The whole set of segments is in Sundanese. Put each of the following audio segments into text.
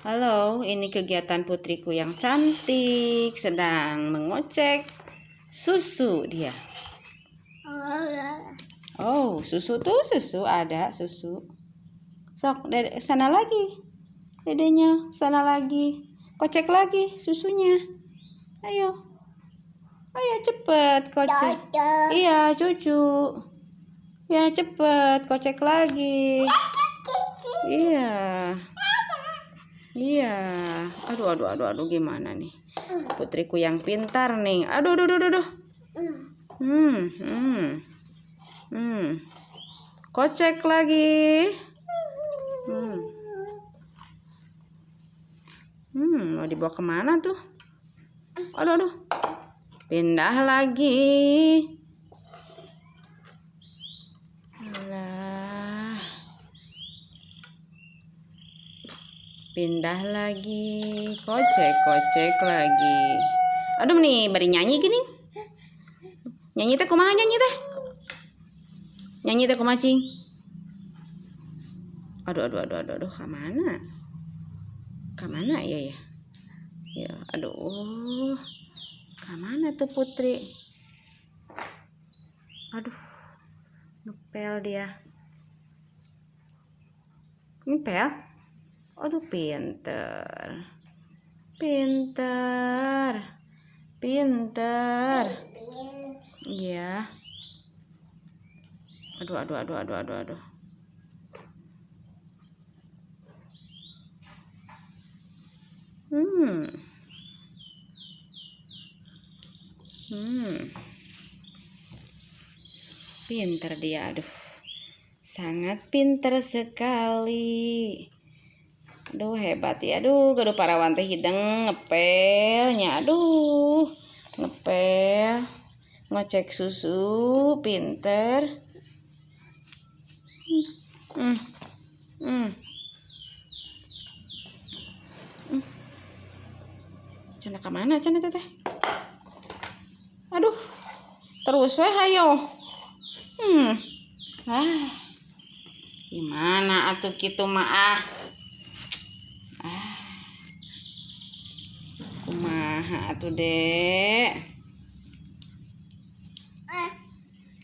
Halo, ini kegiatan putriku yang cantik sedang mengocek susu dia. Oh, susu tuh susu ada susu. Sok, Dede, sana lagi. Dedenya sana lagi. Kocek lagi susunya. Ayo. Ayo cepet kocek. Iya, cucu. Ya cepet kocek lagi. Iya. Iya. Aduh, aduh, aduh, aduh, gimana nih? Putriku yang pintar nih. Aduh, aduh, aduh, aduh. Kocek lagi. Mau dibawa kemana tuh? Aduh, aduh. Pindah lagi. Alah. Pindah lagi, kocek-kocek lagi. Aduh nih, bari nyanyi gini. Nyanyi teh kumaha nyanyi teh? Nyanyi teh kumaha cing? Aduh, aduh, aduh, aduh, aduh, kamana? Kamana ya ya? Ya, aduh. Kamana tuh Putri? Aduh. Ngepel dia. Ngepel? Aduh, pinter. Pinter. Pinter. Iya. Aduh, aduh, aduh, aduh, aduh, aduh. Pinter dia, aduh. Sangat pinter sekali. Aduh, hebat ya. Aduh, gaduh parawan teh hideng ngepelnya. Aduh, ngepel. Ngocek susu, pinter. Cenah ka mana cenah teteh? Aduh. Terus weh hayo. Ah. Gimana atuh kitu mah ah. Ah. Kumaha atuh, Dek?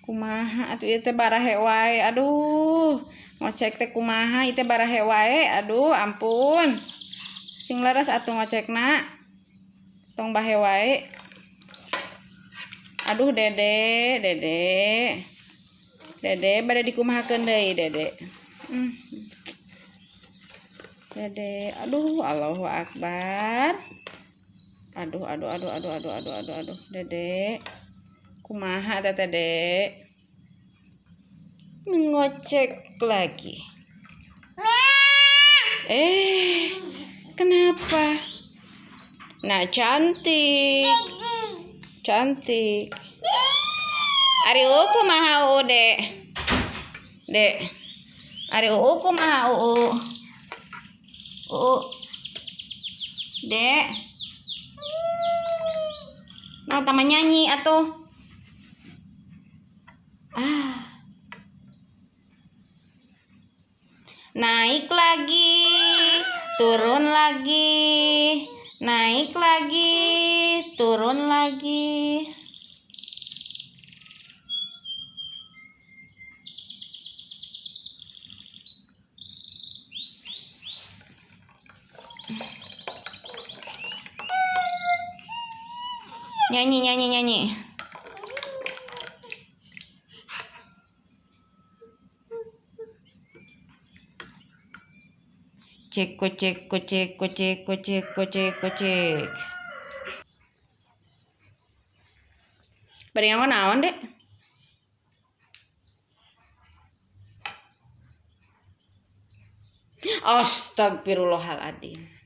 Kumaha atuh ieu teh barahe wae. Aduh, ngocek teh kumaha ieu teh barahe wae. Aduh, ampun. Sing leres atuh ngocekna. Tong bahe wae. Aduh, Dede, Dede. Dede bade dikumahakeun deui, Dede. Dede, aduh, Allahu Akbar. Aduh, aduh, aduh, aduh, aduh, aduh, aduh, aduh, Dede. Kumaha teh, Dek? Mengocek lagi. Kenapa? Nah, cantik. Cantik. Ari uu kumaha uu, Dek? Dek. Ari uu kumaha uu? Uu. Dek. Nah, tama nyanyi atuh. Ah. Naik lagi, turun lagi, naik lagi, turun lagi. Nyanyi, nyanyi, nyanyi. Cek, kocek, kocek, kocek, kocek, kocek, kocek. Bari nganggo naon, Dek? Astagfirullahaladzim.